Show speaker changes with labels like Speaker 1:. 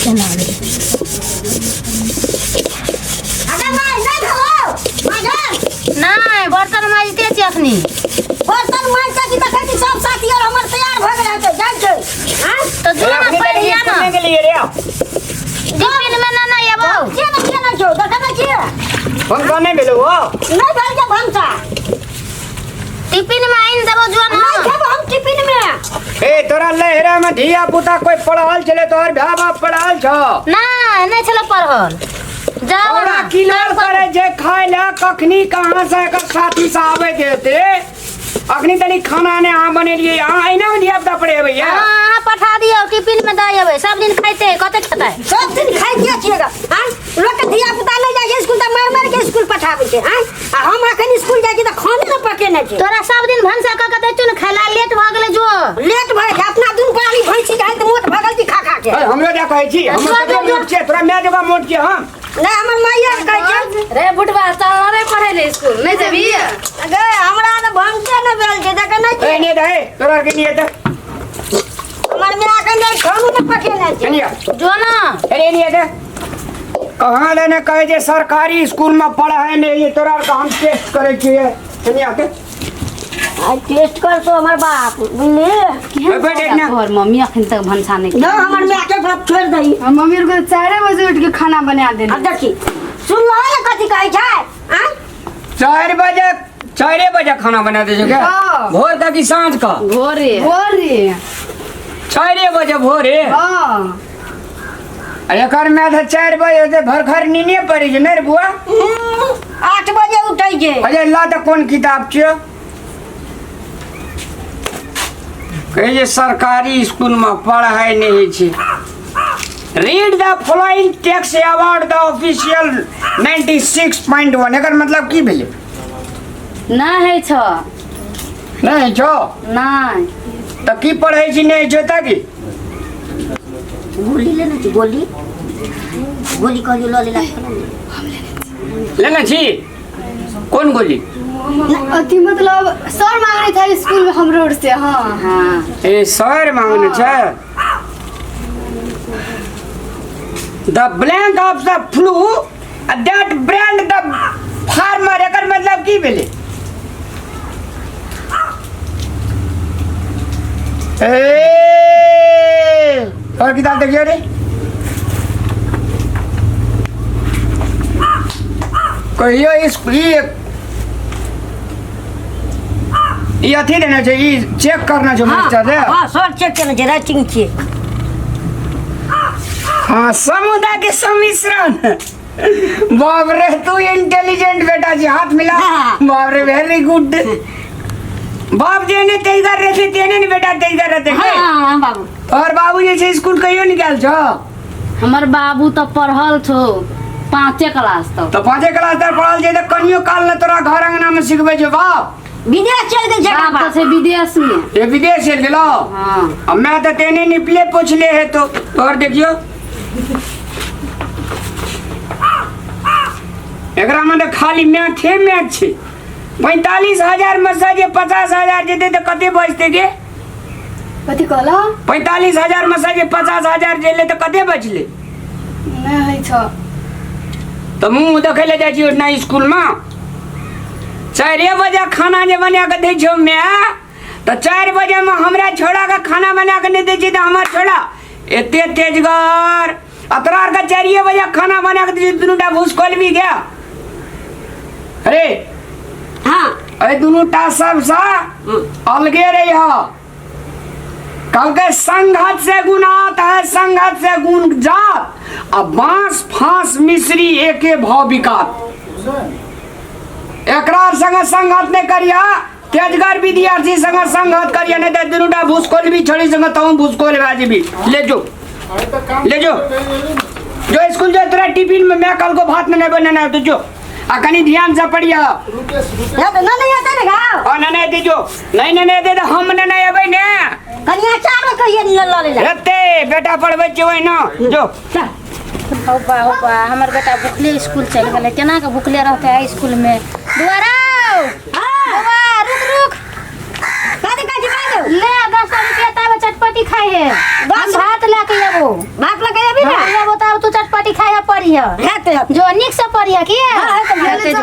Speaker 1: केना रे?
Speaker 2: अरे माय नहि भेलौ माजल।
Speaker 1: नहि, बर्तन माजिते छी अखनी।
Speaker 2: बर्तन माजते छी देखै छी सब साथी आर हमर तैयार भऽ गेल हेतै जाइ छै। आँय?
Speaker 1: तऽ जो ने पढ़ि लिअ ने।
Speaker 3: गेलियै रे।
Speaker 1: टिफिन मे ने नहि एबौ।
Speaker 2: के ने के नहि छौ देखै नहि छियै।
Speaker 3: भनसा नहि भेलौ हो?
Speaker 2: नहि भेल छै भनसा।
Speaker 1: टिफिन में आनि देबो जो ना।
Speaker 2: नहीं खेबो हम टिफिन में।
Speaker 3: ए तोरा लहरा में धिया पुता कोई पढ़ल छले? तोहर भाय बाप पढ़ल छौ?
Speaker 1: नहीं, नहीं छले पढ़ल। जाओ
Speaker 3: तोरा
Speaker 1: ना।
Speaker 3: किलोर करे जे खाय ले कखनी कहाँ से एकर साथी से आबै देते। अखनी तनी खाना ने अहाँ बनेलियै, अहाँ एना में धिया पुता पढ़ेबै?
Speaker 1: हाँ, अहाँ पठा दियौ, टिफिन में दऽ अबै। सब दिन खाइते कते खेतै?
Speaker 2: सब दिन खाइते छियै। आँय, लोक के धिया पुता नहि जाइ छै स्कूल तऽ मारि मारि के स्कूल पठाबै छै। आँय, आ हम अखन स्कूल जाइ छी तऽ खाने ने पकेने छी।
Speaker 1: तोरा सब दिन भनसा कऽ के दै छौ ने खाय ला, लेट भऽ गेलै जो।
Speaker 2: लेट भऽ गेल अपना दुनू प्राणी भैंसी के हाथ मोट भऽ गेल छी खा खा के।
Speaker 3: ए, हमरो जा कहै छी, हमर
Speaker 1: जो,
Speaker 3: कते
Speaker 1: जो, जो।
Speaker 3: मोट छियै, तोरा माय जकाँ मोट छियै हम।
Speaker 2: नहि, हमर माइये के कहै छै।
Speaker 4: रे बुढ़वा, चल रे पढ़े ले स्कूल नहीं जेबी?
Speaker 2: गे, हमरा तऽ भनसे नहि भेल छै, देखै नहि
Speaker 3: ए
Speaker 2: छियै?
Speaker 3: नहि दे तोरा के नहीं दे।
Speaker 2: हमर माय अखन धरि खानो नहि पकेने छै।
Speaker 3: नहीं आ।
Speaker 1: जो ना।
Speaker 3: अरे नहीं दे। कहाँ लेने कहै छै सरकारी स्कूल में पढ़ाई नहीं है, तोरा आर के हम टेस्ट करै छियै। नहीं आते।
Speaker 2: आइ टेस्ट कर तो हमर बाप बुझली।
Speaker 3: ए, बैठ एक ना।
Speaker 4: तोहर मम्मी अखन तक भनसा नहीं।
Speaker 2: न, हमर माय के बाप छोड़ि दही।
Speaker 5: हम मम्मी आर के 4 बजे उठ के खाना बना देली।
Speaker 2: अब देखी सुन लो ने कथी कहै छै। आँय?
Speaker 3: 4 बजे, 4 बजे खाना बना दे क्या?
Speaker 5: हाँ।
Speaker 3: भोर का कि साँझ का?
Speaker 4: भोरे।
Speaker 5: भोरे।
Speaker 3: 4 बजे भोरे?
Speaker 5: हाँ।
Speaker 3: आ एकर में तऽ 4 बजे से भरखर नीने पड़ै छै नहि रे बुआ?
Speaker 2: 8 बजे उठै छै।
Speaker 3: अरे ला तऽ कोन किताब छियौ? कहै जे सरकारी स्कूल में पढ़ाइ नहि होइ छै। Read the following text about the official 96.1। एकर मतलब की भेलै?
Speaker 4: नहीं है छ।
Speaker 3: नहि होइ छौ?
Speaker 4: नहीं।
Speaker 3: तऽ की पढ़ै छी नहि होइ छौ तऽ की?
Speaker 2: गोली लेने छी, गोली गोली कहलियो लऽ लेला।
Speaker 3: लेने छी कोन गोली?
Speaker 5: अथी मतलब सर मांगने था स्कूल में हमरो ओर से। हाँ।
Speaker 4: हाँ।
Speaker 3: ए, सर मांगने छै। The blank of the flu that brand the farmer। एकर मतलब की भेलै? ए, और किताब देखियो रे। कहियो इस ई ई अथी देने छै, ई चेक करना छै मास्टर रे।
Speaker 2: हाँ, सर चेक केने छै, राइटिंग छियै।
Speaker 3: हाँ, समुदाय के सम्मिश्रण। बाप रे, तू इंटेलिजेंट बेटा जी, हाथ मिला।
Speaker 2: हाँ।
Speaker 3: बाप रे, वेरी गुड। बाप जेने तेजगर रहते तेने ने बेटा तेजगर रहते।
Speaker 2: हाँ हाँ बाबू।
Speaker 3: और बाबू जे छै स्कूल कहियो निकाल छो?
Speaker 4: हमर बाबू तो पढ़ल छो पाँचे क्लास तक।
Speaker 3: तो पांचे क्लास तक पढ़ल छै तऽ कनियो काल ने तोरा घर अंगना में सिखबै छै बाप?
Speaker 2: विदेश चलि गेल छै।
Speaker 4: बाप तो छै विदेश में।
Speaker 3: ये विदेश चलि गेलो?
Speaker 4: हाँ।
Speaker 3: अब मैं तो तेने निपले पोछले है तो तोहर देखियो एकरा में तऽ खाली मैथे मैथ छै। 45,000 में से जे 50,000 जेतै तऽ कते बचतै गे?
Speaker 5: कथी कहला?
Speaker 3: 45,000 में से जे 50,000 जेलै तऽ कते बचलै?
Speaker 5: नहीं होइ छ।
Speaker 3: तऽ मुँह देखै लए जाइ छी ओहिना स्कूलमे। 4 बजे खाना जे बना कऽ दै छौ माय, तऽ 4 बजेमे हमरा छोड़ा के खाना बना कऽ नहि दै छै तऽ हमर छोड़ा एते तेजगर आ तोरा आरके 4 बजे खाना बना कऽ दै छै, दुनू टा भूस खोलबी गया। अरे।
Speaker 2: हाँ।
Speaker 3: एहि दुनू टा सबसँ अलगे रही। कहलकै संघत से गुण आता है, संघत से गुण जात, आ बांस फांस मिश्री एके भाव बिकात। एकरा संगे संगत नहीं करिया, तेजगर विद्यार्थी संगे संगत करिया, नहीं तो दुनू टा भूसकोल भी छोड़ी संगे तहु भूसकोल भए जेबी। ले जो, ले जो, जो स्कूल जो। तोरा टिफिन में मैं कल को भात में नहीं बनेना है तो जो आ कनी ध्यान से पढ़िया।
Speaker 2: या तऽ नहि एतै ने गाँव।
Speaker 3: और नहीं दे जो, नहीं नहीं नहीं दे तो हम नहीं नहीं अबै ने।
Speaker 2: कनिया चारो कहिए लऽ ले।
Speaker 3: एते बेटा पढ़बै छियै ओहिना जो।
Speaker 2: चल।
Speaker 1: हौ बा, हौ बा, हमर बेटा भुखले स्कूल चलि गेलै। केना के भुखले रहतै हाई स्कूल में? दुआरा बौआ, रुक रुक।
Speaker 2: कथी कहै छी बाजू?
Speaker 1: ले 10 रुपया, ताबे चटपटी खाइ है। हम भात लए के एबो।
Speaker 2: भात लऽ के अबी। कि ना
Speaker 1: हमरा बताओ तू चटपटी खाया पड़ी है
Speaker 2: हेते हेते
Speaker 1: जो निक से पड़ी है की
Speaker 2: हाँ, हेते,
Speaker 1: हेते जो।